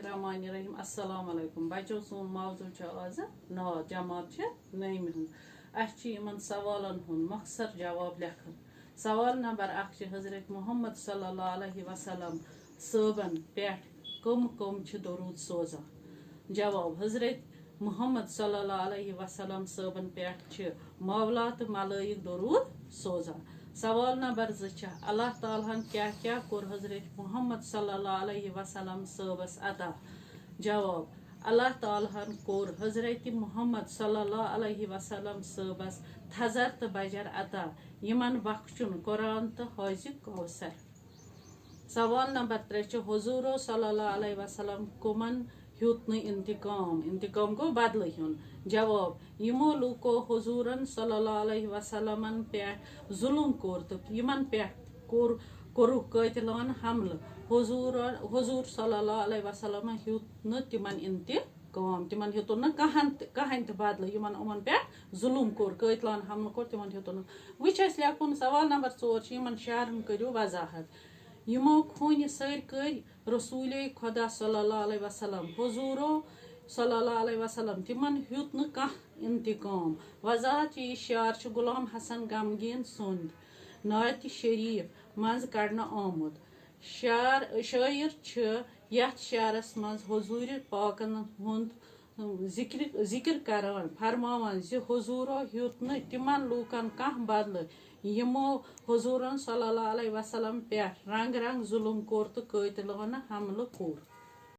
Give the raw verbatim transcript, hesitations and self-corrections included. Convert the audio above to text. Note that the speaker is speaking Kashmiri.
الرحمن الرحیم۔ السلام علیکم بچو، سون موضوع چھُ آز نعت، جماعت چھِ نٔیمہِ ہٕنٛز۔ اَسہِ چھِ یِمن سوالن ہُنٛد مۄختصر جواب لیکھُن۔ سوال نمبر اکھ چھِ حضرت محمد صلی اللہ علیہ وسلم صٲبن پٮ۪ٹھ کٕم کٕم چھِ درود سوزان؟ جواب، حضرت محمد صلی اللہ علیہ وسلم صٲبن پٮ۪ٹھ چھِ مولا تہٕ ملائک درود سوزان۔ سوال نمبر زٕ چھِ، اللہ تعالیٰ ہن کیٛاہ کیٛاہ کوٚر حضرت محمد صلی اللہ علیہ وسلم صٲبس عطا؟ جواب، اللہ تعالیٰ ہن کوٚر حضرت محمد صلی اللہ علیہ وسلم صٲبس تھزر تہٕ بجر عطا، یِمن بخشُن قرآن تہٕ حوض کوثر۔ سوال نمبر ترٛےٚ چھُ، حضورو صلی اللہ علیہ وسلم کٕمن ہیوٚت نہٕ انتقام؟ انتقام گوٚو بدلہٕ ہیوٚن۔ جواب، یِمو لوٗکو حضورن صلی اللہ علیہ وسلمن پٮ۪ٹھ ظلم کوٚر تہٕ یِمن پٮ۪ٹھ کوٚر، کوٚرُکھ قٲتلانہٕ حملہٕ۔ حضور، حضور صلی اللہ علیہ وسلمن ہیوٚت نہٕ تِمن انتقام، تِمن ہیوٚتُن نہٕ کہن تہِ، کہن تہِ بدلہٕ۔ یِمن یِمن پٮ۪ٹھ ظلم کوٚر، قٲتلانہٕ حملہٕ کوٚر، تِمن ہیوٚتُن نہٕ۔ وۄنۍ چھُ اَسہِ لیکھُن، سوال نمبر ژور چھُ، یِمن شعرن کٔرِو وضاحت۔ یِمو خوٗنہِ سٔرۍ کٔرۍ رسولے خدا صلی اللہ علیہ وسلم، حضورو صلی اللہ علیہ وسلم، تِمن ہیوٚت نہٕ کانٛہہ انتقام۔ وضاحت چھِ، یہِ شعر چھُ غلام حسن غمگیٖن سُنٛد نعتِ شریف منٛز کڑنہٕ آمُت۔ شعر، شٲعر چھِ یتھ شعرس منٛز حضوٗرِ پاکن ہُنٛد ذکر، ذکر کران، فرماوان زِ حضورو ہیوٚت نہٕ تِمن لوٗکن کانٛہہ بدلہٕ، یِمو حضورن صلی اللہ علیہ وسلم پٮ۪ٹھ رنگ رنگ ظلم کوٚر تہٕ قٲتلانہٕ حملہٕ کوٚر۔